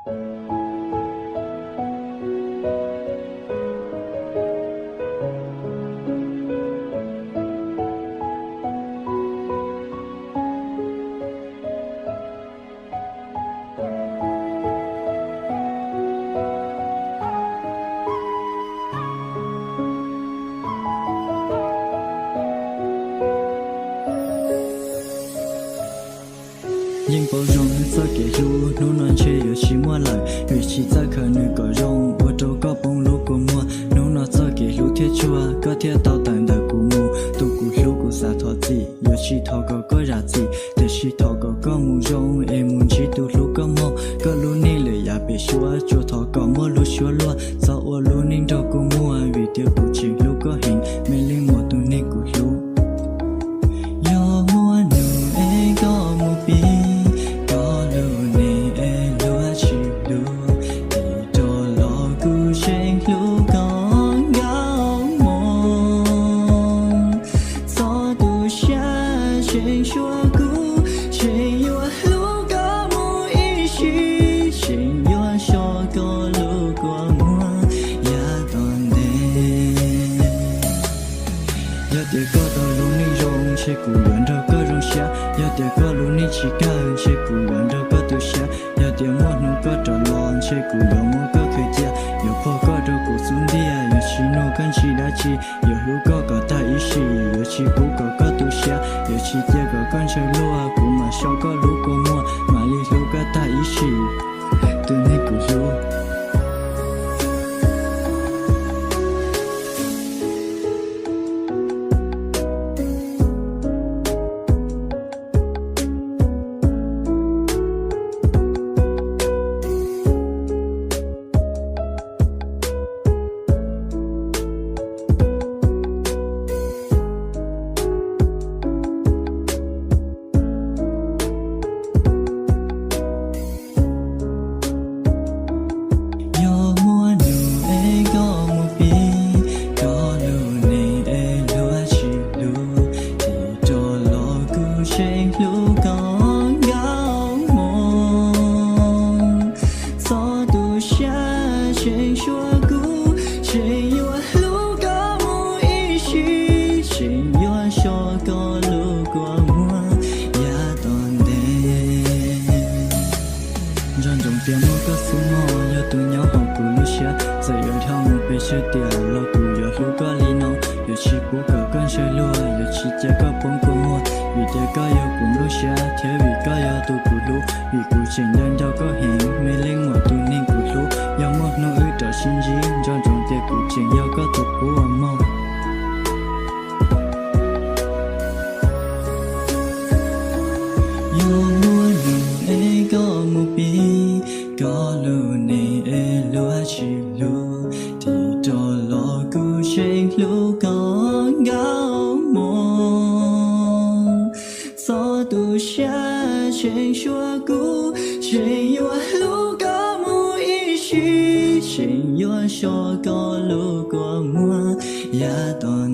Yeej paub zoo txoj kev hlub hnub no ntshe yuav tsis muaj lawm, vim tsis txawj khaws nws kom zoo, ua rau koj poob lub kua muag. Hnub no txoj kev hlub thiaj tsuag, koj thiaj tau tawm ntawm kuv mus. Tus kuv hlub, kuv xav thov txim, yuav tsis thov kom koj zam txim, tiam sis thov kom koj mus zoo es mus ntsib tus hlub koj mog. Koj lub neej lwm yam pem suab, tsuas thov kom muaj lub suab luag, txhob ua lub neej nrog kua muag, vim tias kuv tseem hlub koj heev, me leej muam tus neeg kuv hlub. Yog muaj hnub es koj mus pib koj lub neej es luag tsis hlub, tig rov los kuv tseem hlub koj nkauj mog. Txhob tu siab, tseem suav kuv, tseem yuav hlub koj mus ib sim, tseem yuav so koj lub kua muag yav tom ntej. Yog tias koj tau lub neej zoo, ntshe kuv yuav nrog koj zoo siab. Yog tias koj lub neej tsis kawg, ntshe kuv yuav nrog koj tu siab. Yog tias muaj hnub koj rov los, ntshe kuv yuav muab koj khaws cia. Yuav pog koj rau kuv xub ntiag, yuav tsis nug koj ntsis dab tsi. Yuav hlub koj kom tag ib sim, yuav tsis pub kom koj tu siab. Yuav tsis cia kom koj ntshaw luag, kuv mam so koj lub kua muag, mam li hlub koj tag ib sim, tus neeg kuv hlub. Yog muaj hnub es koj mus pib koj lub neej es luag tsis hlub, tig rov los kuv tseem hlub koj nkauj mog. Txhob tu siab, tseem suav kuv, tseem yuav hlub koj mus ib sim, tseem yuav so koj lub kua muag yav tom ntej. Nco ntsoov tias muaj koj xwb mog yog tus nyob hauv kuv lub siab, txawm yuav dhau mus pes tsawg tiam los kuv yuav hlub koj li no. Yuav tsis pub kom koj ntshaw luag, yuav tsis cia koj poob kua muag, vim tias koj yog kuv nplooj siab thiab vim koj yog tus kuv hlub. Vim kuv tseem nco nco koj heev, me leej muam tus neeg kuv hlub. Yog muaj hnub wb rov sib ntsib, nco ntsoov tias kuv tseem yog koj tus qub mog. Yog muaj hnub es koj mus pib koj lub neej es luag tsis hlub, tig rov los kuv tseem hlub koj nkauj mog. Txhob tu siab, tseem suav kuv, tseem yuav hlub koj mus ib sim, tseem yuav so koj lub kua muag yav tom